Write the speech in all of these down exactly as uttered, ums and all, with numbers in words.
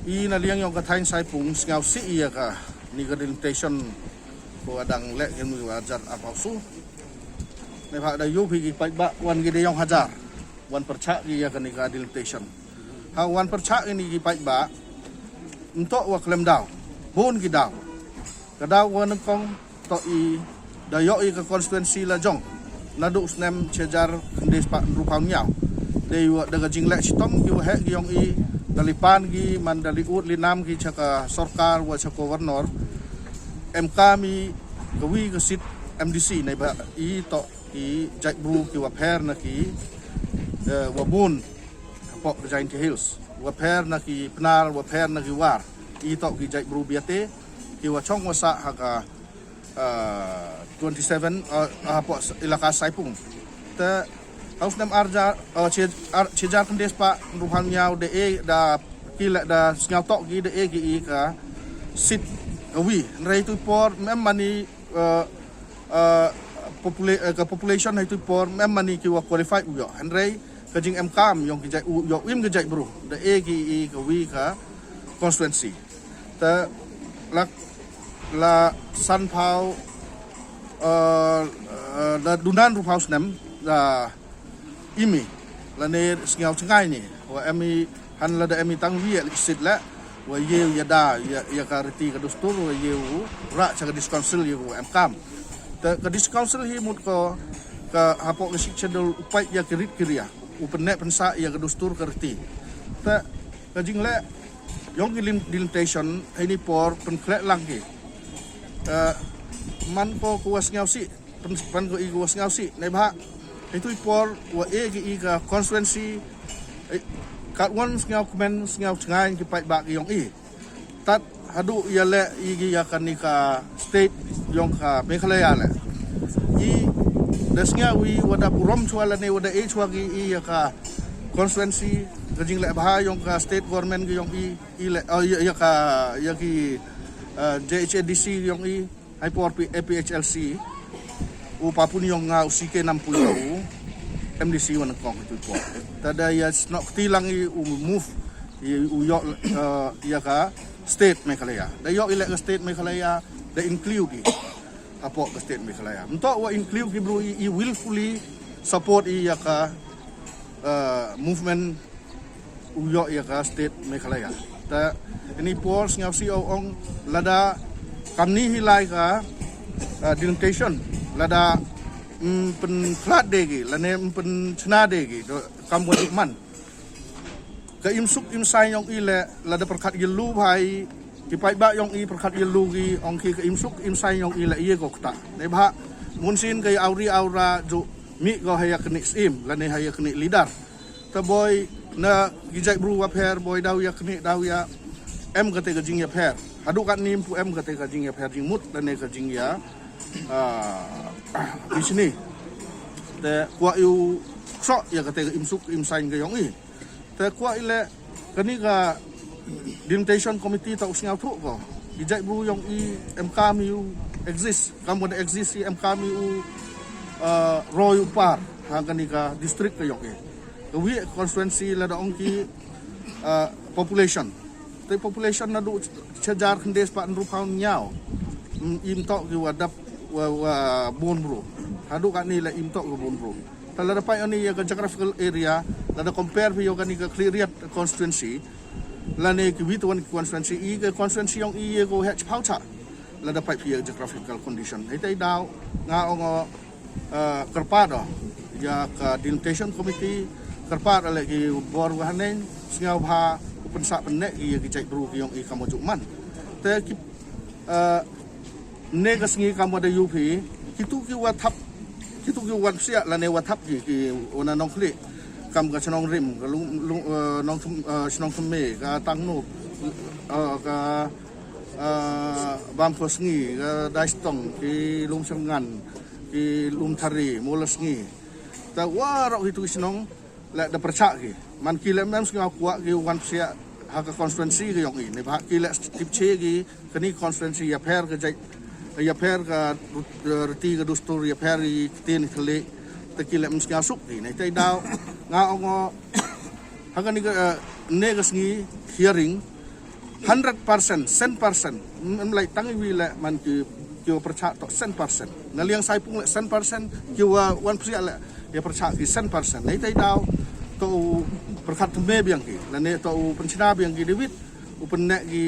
I na liang yong ka thaiñ Saipung sngewsih ya kani ka delimitation ko adang leh kini wa hajar arphaw su. Neibhah da yoo phi ki paidbah wan ki da yong hajar wan pyrchah ki ya kani ka delimitation. Ha wan pyrchah kini ki paidbah, ym toh wa khlem daw, bun ki daw. Ka daw wa nyngkong toh i da yoh i ka constituency la jong naduh u snem chi hajar khyndai spah ynruphaw ynñiaw. Dei wa da ka jingleh chitom ki waheh ki yong i, da li pan ki, man da li ud li nam ki cha ka sorkar wa cha ka governor, em kam i ka wi ka seat M D C, neibhah i toh ki jaitbru ki wa pher na ki, eh, wa bun hapoh ka Jaintia Hills, wa pher na ki Pnar, wa pher na ki War. I toh ki jaitbru biate ki wa chong wa sah ha ka, ah, twenty-seven, ah, hapoh s-, ilaka Saipung. Te ha u snem arja, ah, chi, ar, chi hajar khyndai spah ynruphaw ynñiaw da e, da ki leh da sngewtoh ki da e ki i ka seat ka wi. Hynrei tu i por ym em mani, ah, ah, popula-, eh, ka population ha itu i por ym em mani ki wa qualify u yoh. Hynrei ka jing em kam yong ki jait, u yoh im ki jaitbru da e ki i ka wi ka constituency. Te la, la sanphaw, eh, eh, da duna ynruphaw snem da im i, lane sngew chngaiñ i wa em i, han lada em i tang wi ya seat leh, wa ye u ya da ya, ya ka riti ka dustur, wa ye u rah cha ka District Council ya u em kam. Te ka District Council hi mut ko ka hapoh ka Sixth Schedule u pait ya ki rit ki ria, u pynneh pynsah ya ka dustur ka riti. Te ka jingleh yong ki lim-, delimitation ha ini i por pynkhleh lang ki. Eh, man ko ko wa sngewsih, pyn-, pan ko i ko wa sngewsih, neibhah ha itu i por wa e ki i ka constituency, eh, katwon sngewkmen sngewchngaiñ ki paidbah ki yong i. Tad haduh ya leh i ki ya kani ka state yong ka Meghalaya leh, i da sngew i wa da burom chwa lane wa da e chwa ki i ya ka constituency, ka jingleh bha yong ka state government ki yong i, i leh, oh, ya, ya ka, ya ki, eh, J H A D C ki yong i, ha i por pi-, A P H L C, u Papun yong nga u C K Nampui u M D C wa nyngkong ha itu i por. Te da ya snoh kti lang i u move, i u yoh, eh, ya ka state Meghalaya. Da yoh i leh ka state Meghalaya, da include i hapoh ka state Meghalaya. Ym toh wa include ki bru i, i willfully support i ya ka, eh, movement u yoh ya ka state Meghalaya. Te ini i por sngewsih o ong lada kamni hi lai ka, ah, delimitation, lada, mm, pynkhlad de ki, lane, mm, pynchna de ki, do, kam wa dei man. Ka imsuk imsaiñ yong i leh lada pyrkhat yallu bha i, ki paidbah yong i pyrkhat yallu ki, ong ki ka imsuk imsaiñ yong i leh ye ko ktah. Neibhah mynsiem ka ya awri awra ju mih ko ha ya kani ka syiem, lane ha ya kani ka leader. Te boi na ki jaitbru wa pher, boi daw ya kani daw ya, em kate ka jingyapher. Haduh katni ym pu em kate ka jingyapher jingmut lane ka jingya, ah, bishni. Te kwah i u ksoh ya kate ka imsuk imsaiñ ka yong i. Te kwah i leh kani ka delimitation committee toh u sngewthuh ko. I jaitbru yong i em kam i u exist, kam wa da exist i em kam i u, ah, roi u par ha kani ka district ka yong i. Ka wi constituency lada ong ki, ah, population. Te population naduh chi hajar khyndai spah ynruphaw ynñiaw, mm, ym toh ki wa dap wa, wa bun bru. Haduh katni leh ym toh ki bun bru. Te lada pait ini ya ka geographical area, lada compare phi ya kani ka Khliehriat constituency, lane ki wi tawon ki constituency, i ka constituency yong i ye ko heh chiphaw cha. Lada pait phi ya ka geographical condition. Hei te i daw nga ong o, eh, kyrpad o ya ka delimitation committee, kyrpad o leh ki bor wa haneng, sngewbha u pynsah pynneh ki ya ki jaitbru ki yong i kam wa ju man. Te ki, eh, ne ka sngi kam wa da yoo phi, kitu ki wa thap, kitu ki wan psiah lane wa thap ki, ki wa na Nongkhlieh, kam ka Chnong Rim, ka Lung, Lung, eh, Nong Thm-, eh, Chnong Thymme, ka Tangno, eh, ka, eh, Bamkhosngi, ka Daistong, ki Lumsyrngan, ki Lumthari, Mawlasngi. Te waroh kitu ki chnong leh da pyrchah ki. Man ki leh ym em sngewkwah ki wan psiah ha ka constituency ka yong i. Neibhah ki leh tip che ki kani constituency yapher ka jait, yapher ka rut-, eh, riti ka dustur, yapher i ktien i thylliej. Te ki leh ym sngewsuk ki. Nei te i daw nga ong o ha kani ka, eh, ne ka sngi hearing, Hundred percent, sen percent. Em, em lai tang iwi le man ki, ki wa pyrchah toh sen percent. Na liang Saipung le sen percent, ki wa wan pyrchah le ya pyrchah ki sen percent. Nei tai daw, toh u pyrkhat thymme biang ki. Lane toh u pynchna biang ki David, u pynneh ki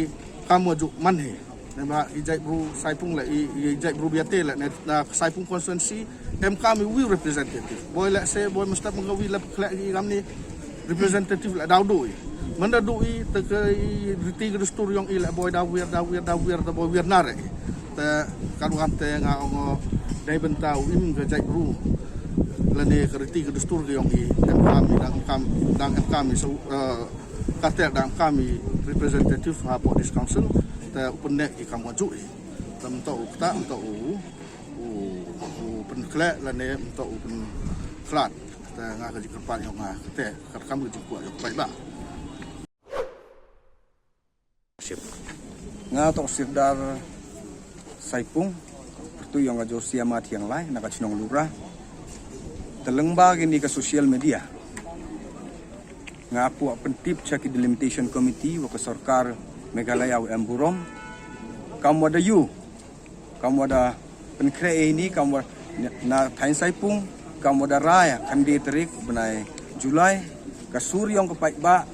kam wa ju man hi. Neibhah i jaitbru Saipung le, i, i jaitbru Biate le, ne, na Saipung constituency, em kam iwi representative. Boi le se, boi mustap mengkawi le pyrkhleh ki kam ni, representative la daw doi. Manda doi, te ka i riti ka dustur yong i la boi daw wir, daw wir, daw wir, da boi wir nare. Te kan wan te nga ong o dei bynta u im ka jaitbru. Lane ka riti ka dustur ka yong i, em kam i, dang em kam, dang em kam i, so, eh, kate dang em kam i representative hapoh District Council, te u pynneh i kam wa ju i. Te mynta u kata, mynta u, u, u pynkhleh lane mynta u pynkhlad. Te nga ka jingkyrpad yong nga, kate, kat kam ka jingkwah yong paidbah. Sip. Nga toh Sirdar Saipung, pyrtuit yong ka Josiama Thiang Lai, na ka chnong Lura. Te lyngba kini ka social media, nga kwah pyntip cha ki Delimitation Committee wa ka sorkar Meghalaya wa em burom. Kam wa da yu, kam wa da pynkhreh ini, kam wa na, na thaiñ Saipung, kam wa da rai, khynde tarik bnai July, ka sur yong ka paidbah,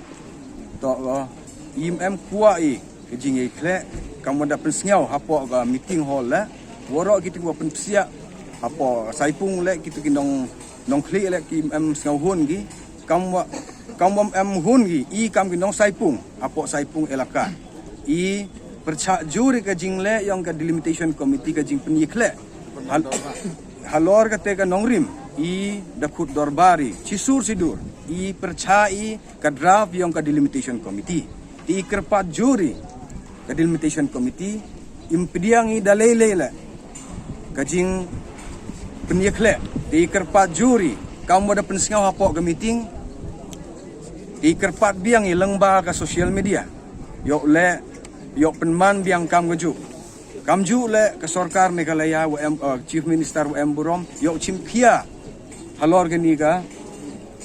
toh, uh, im em kwah i ka jingkhleh, kam wa da pynsngew hapoh ka meeting hall le, waroh kitu wa pynpsiah, hapoh Saipung le, kitu ki nong, nongkhlieh le, ki im em sngewhun ki, kam wa, kam wa em hun ki, i kam ki nong Saipung, hapoh Saipung elaka. I pyrchah jur i ka jingleh yong ka Delimitation Committee ka jingpynkhleh. Hal-, halor kate ka nongrim, i da khut dorbar i, chisur sidur, i pyrchah i ka draft yong ka Delimitation Committee. Te i kyrpad jur i ka Delimitation Committee, im pdiang i da lei lei le ka jingpynkhleh. Te i kyrpad jur i, kam wa da pynsngew hapoh ka meeting, te i kyrpad biang i lyngba ka social media. Yow le, yow pynman biang kam ka ju. Kam ju le ka sorkar Meghalaya wa em, uh, Chief Minister wa em burom, yow chim khia halor kani ka,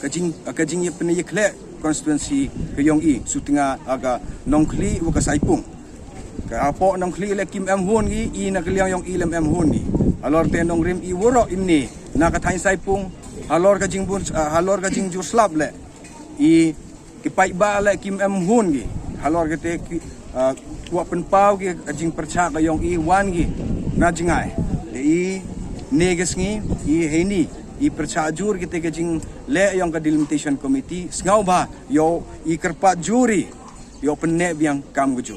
ka jing, ka jingpynkhleh constituency ka yong i, sutnga ha ka Nongkhlieh wa ka Saipung. Ka hapoh Nongkhlieh le kim em hun ki, i na ka liang yong i lem em hun ki. Halor te nongrim i waroh ini, na ka thaiñ Saipung, halor ka jingbun, uh, halor ka jingjur slap le, i ki paidbah le kim em hun ki. Halor kate ki, ah, kwah pynpaw ki ka jingpyrchah ka yong i wan ki na jngai. Te i ne ka sngi, i heini, i pyrchah jur kate ka jingleh yong ka Delimitation Committee, sngewbha, yow i kyrpad jur i, yow pynneh biang kam ka ju.